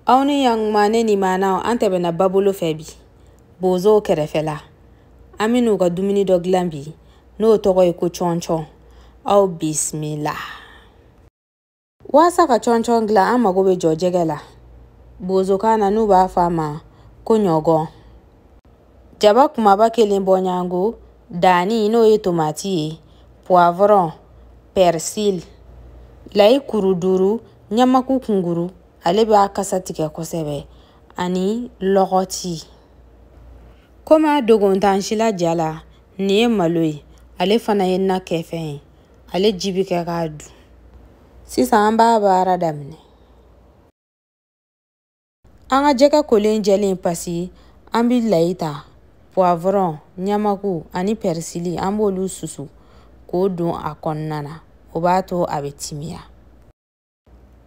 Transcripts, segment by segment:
Aw ni ɲankuma, ne ni maanaw an tɛmɛna babolo fɛ bi bozow kɛrɛfɛla. An bɛn'u ka dumuni dɔ dilan bi, n'o tɔgɔ ye ko cɔncɔn. Aw bisimila. Walasa ka cɔncɔn dilan, an mago bɛ jɔ jɛgɛ la, bozokan na n'u b'a fɔ a ma ko ɲɔgɔn. Jaba kumaba kelen bɔɲango, danni n'o ye tomati ye, poivron, persil, layi kuru 5, ɲamaku kunguru, ale b'a kasa tigɛ kosɛbɛ, ani lɔgɔti. Komi a dogontan si la ja la, nin ye malo ye, ale fana ye na kɛfɛn ye, ale ji bɛ kɛ k'a dun. Sisan an b'a baara daminɛ. An ka jɛgɛ kolen jɛlen pasi, an bɛ layi ta, poivron, ɲamaku ani persili, an b'olu susu k'o don a kɔnɔna na. O b'a to a bɛ timiya.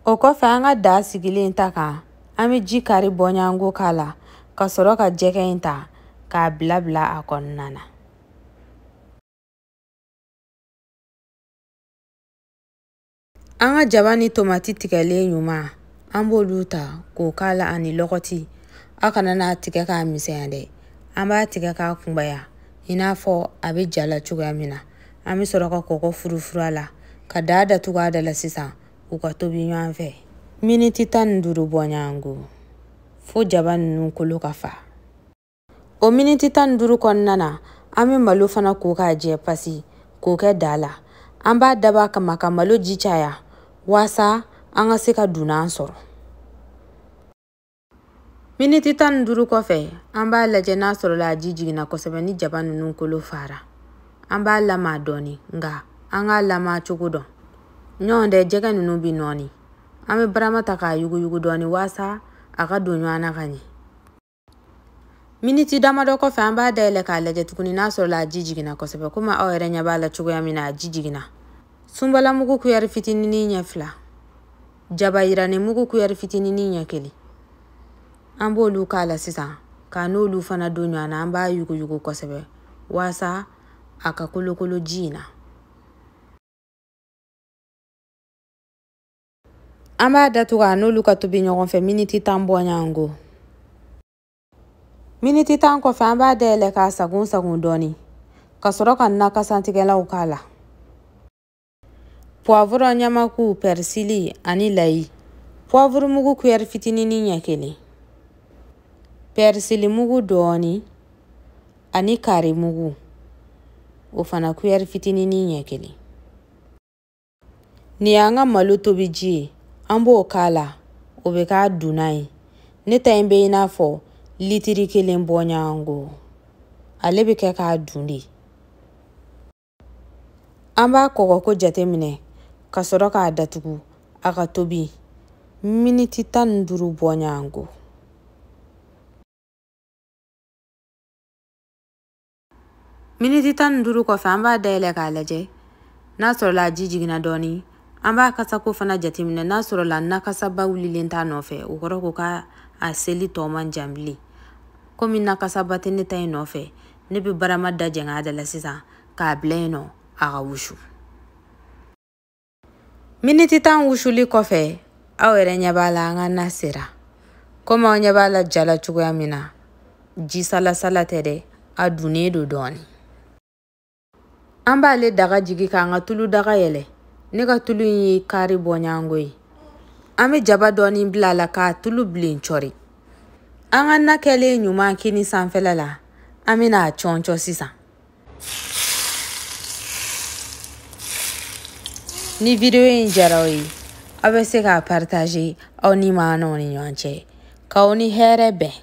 O kɔfɛ, an ka daa sigilen ta kan, an bɛ ji kari bɔɲango k'a la, ka sɔrɔ ka jɛgɛ in ta k'a bila bila a kɔnɔna na. An ka jaba ni tomati tigɛlen ɲuman, an b'olu ta k'o k'a la, ani lɔgɔti. Aw kana n'a tigɛ k'a misɛnya dɛ, an b'a tigɛ k'a kunbaya i n'a fɔ a bɛ ja la cogoya min na. An bɛ sɔrɔ ka kɔgɔ furufuru a la, ka daa datugu a da la sisan, u ka tobi ɲɔgɔn fɛ miniti 15 bɔɲango, fo jaba ninnu kolo ka fa. O miniti 15 kɔnɔna na, an bɛ malo fana ko k'a jɛ pasi, k'o kɛ daa la. An b'a dabɔ a kama ka malo ji caya, waasa an ka se ka dunan sɔrɔ. Miniti 15 kɔfɛ, an b'a lajɛ n'a sɔrɔla a ji jiginna kosɛbɛ ni jaba ninnu kolo fara. An b'a lama dɔɔni, nka an k'a lama cogo dɔn ɲɔgɔn tɛ, jɛgɛ ninnu bɛ nɔɔni. An bɛ barama ta k'a yuguyugu dɔɔni, waasa a ka don ɲɔgɔn na ka ɲɛ. Miniti damadɔ kɔfɛ, an b'a dayɛlɛ k'a lajɛ tuguni n'a sɔrɔla a ji jiginna kosɛbɛ. Komi aw yɛrɛ ɲɛ b'a la cogoya min na, a ji jiginna. Sunbalamugu kuyɛri fitininin ɲɛ 2, jaba yiranin mugu kuyɛri fitininin ɲɛ 1, an b'olu k'a la sisan, k'a n'olu fana don ɲɔgɔn na. An b'a yuguyugu kosɛbɛ waasa a ka kolokolo ji in na. An b'a datugu a n'olu ka tobi ɲɔgɔn fɛ miniti 10 bɔɲango. Miniti 10 kɔfɛ, an b'a dayɛlɛ k'a sagon sagon dɔɔni, ka sɔrɔ ka na kasantigɛlaw k'a la: poivron, ɲamaku, persili ani layi. Poivre mugu kuyɛri fitininin ɲɛ 1, persili mugu dɔɔni, ani kari mugu, o fana kuyɛri fitininin ɲɛ 1. Nin y'an ka malo tobi ji ye, an b'o k'a la, o bɛ k'a dunnan ye. Ne ta in bɛ i n'a fɔ litiri 1 bɔɲango, ale bɛ kɛ k'a dun de. An b'a kɔgɔko jateminɛ, ka sɔrɔ k'a datugu a ka tobi miniti 15 bɔɲango. Miniti 15 kɔfɛ, an b'a dayɛlɛ k'a lajɛ n'a sɔrɔla a ji jiginna dɔɔni. An b'a kasako fana jateminɛ, n'a sɔrɔla nakasaba wulilen t'a nɔfɛ, o kɔrɔ ko k'a a seli tɔ man jan bilen. Komi nakasaba tɛ ne ta in nɔfɛ, ne bɛ barama da jɛngɛ a da la sisan k'a bila yen nɔ a ka wusu. Miniti 10 wusuli kɔfɛ, aw yɛrɛ ɲɛ b'a la, an ka na sera. Komi aw ɲɛ b'a la ja la cogoya min na, ji salasala tɛ dɛ, a dunnen don dɔɔni. An b'ale daga jigi k'an ka tulu daga yɛlɛ. Ne ka tulu in ye kari bɔɲango ye. An bɛ jaba dɔɔni bila a la k'a tulu bilen cɔri. An ka na kɛlen ɲuman kini sanfɛla la, an bɛna a cɔncɔ sisan. Ni vidéo in diyara aw ye, aw bɛ se k'a partager aw ni maanaw ni ɲɔgɔn cɛ. K'aw ni hɛrɛ bɛn.